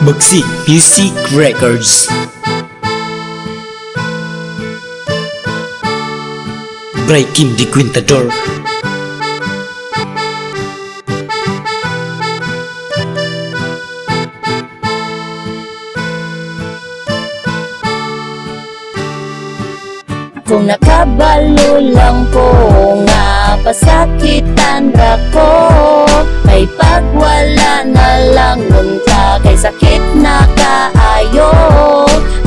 Bagsik Music Records. Breaking the Quintador. Kung nakabalo lang ko nga pasakitan ra ko, may pagwala na lang unta kay sakit na kaayo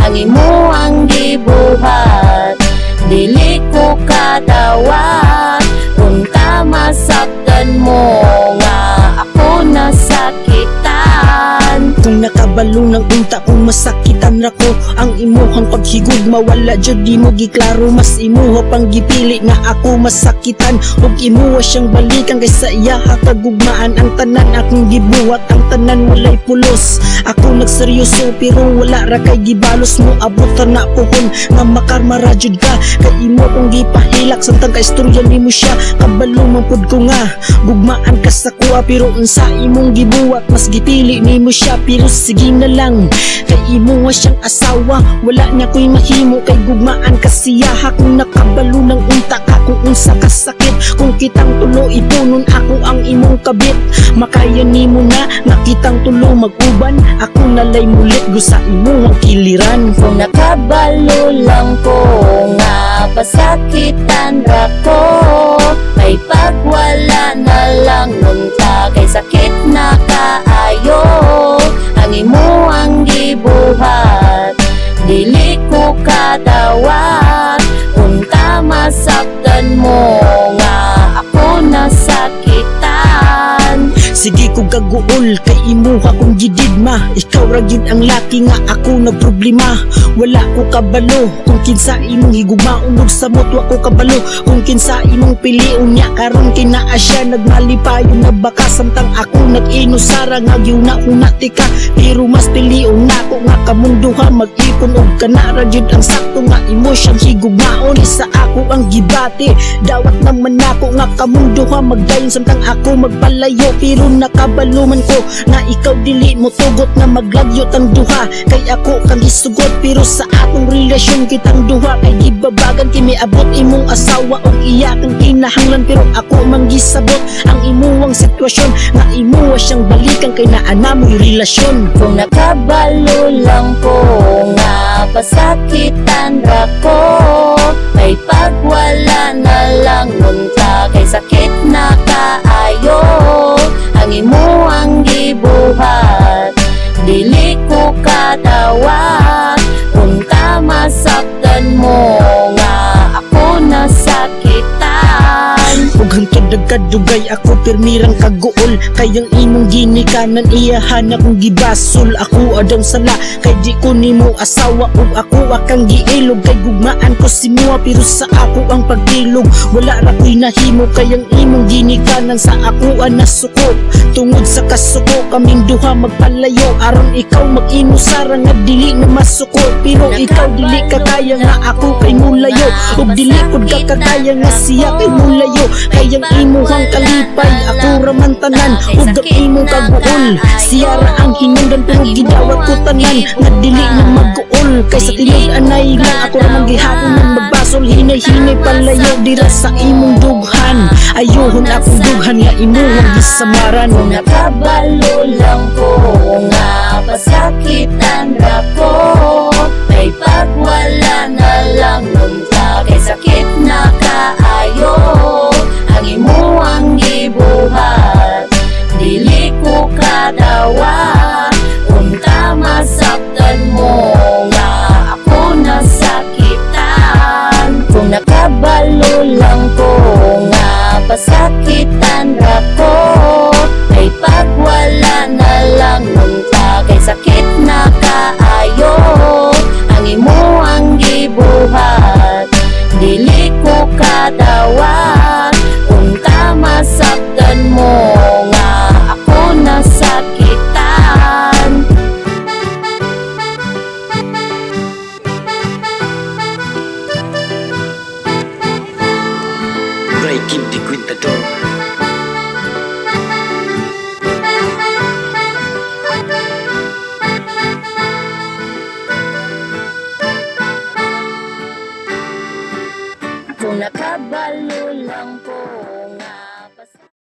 ang imuhang gibuhat. Dili ko kadawat unta masaktan mo nga ako nasakitan. Kung nakabalo ng unta kung masakitan ra ko, ang imuhang paghigugma wala jud di mo giklaro. Mas imuha pang gipili nga ako masakitan ug imuha siyang balikan kaysa iyaha kagugmaan. Ang tanan akong gibuhat, ang tanan walay pulos. Ako nagseryoso pero wala ra kay gibalos mo. Abot ra na puhon nga makarma ra jud ka kay imo kong gipahilak samtang kaistorya nimo siya. Kabalo man pud ko nga gugmaan ka sa kuha, pero unsa imong gibuhat, mas gipili nimo siya. Pero sige na lang kay imuha siyang asawa, wala na ko'y mahimo kay gugmaan ka siya. Kung nakabalo ng unta ka kung unsa ka sakit, kung kitang tulo ipunon ako ang imong kabit. Makaya nimo na nga kitang tulo mag-uban, ako nalay mulit go sa imuhang kiliran. Kung nakabalo lang ko nga pasakitan ra ko, may pagwala na lang unta kay sakit na kaayo ang imuhang gibuhat. Dili ko kadawat unta masaktan mo nga ako nasakitan. Sige ko gaguol kay imuha kong gididma. Ikaw ra gyud ang laki nga ako nagproblema. Wala ko kabalo kung kinsa imong higugmaon ug samot, wa ko kabalo kung kinsa imong pilion niya. Karon kinaa siya nagmalipayon na baka samtang ako nag-inusara nga giuna-una tika. Pero mas pilion nako nga kamong duha mag-ipon og kana ra gyud ang sakto nga imo siyang higugmaon. Sa ako ang gibati, dawat naman nako nga kamong duha magdayon samtang ako magpalayo. Pero nakabalo man ko nga ikaw dili mo tugot nga maglagyo tang duha kay ako kang gisugot. Pero sa atong relasyon kitang duha kay gibabagan, kay miabot imong asawa og iya kang kinahanglan. Pero ako man gisabot ang imuwang sitwasyon nga imuwa siyang balikan kay naa na mo'y relasyon. Kung nakabalo lang ko nga pasakitan ra ko, may pagwala na lang unta kay sakit na kaayo ang imuhang gibuhat. Dili ko kadawat unta masaktan mo nga ako nasakitan. Ug hantod nagkadugay ako pirmirang kaguol kay ang imong ginikanan iyahan akong gibasol. Ako adong sala kay di ko nimo asawa ug ako akang giilog kay gugmaan ko si muha, pero sa ako ang pagilog wala ra ko'y nahimo kay ang imong ginikanan sa ako ang nasuko. Tungod sa kasuko kaming duha magpalayo aron ikaw mag-inusara nga dili na masuko. Pero ikaw dili ka kaya nga ako kay mulayo ug dili pud ka kakaya nga siya kay mulayo kay ang imuhang kalipay ako ra man tanan ug ang imong kaguol siya ra ang hinungdan. Pero gidawat ko tanan nga dili na mag-uol kay sa tinud-anay lang ako ra man gihapon nang magbasol. Hinay-hinay palayo dira sa imong dughan, ayuhon akong dughan nga imuhang gisamaran. Kung nakabalo lang ko nga pasakitan ra ko, may pagwala na lang unta kay sakit na kaayo ang imuhang gibuhat. Dili ko kadawat unta masaktan mo nga ako nasakitan. Kung nakabalo lang ko nga pasakitan ra ko, may pagwala na lang unta kay sakit na kaayo ang imuhang gibuhat. Dili ko Kung nakabalo lang ko.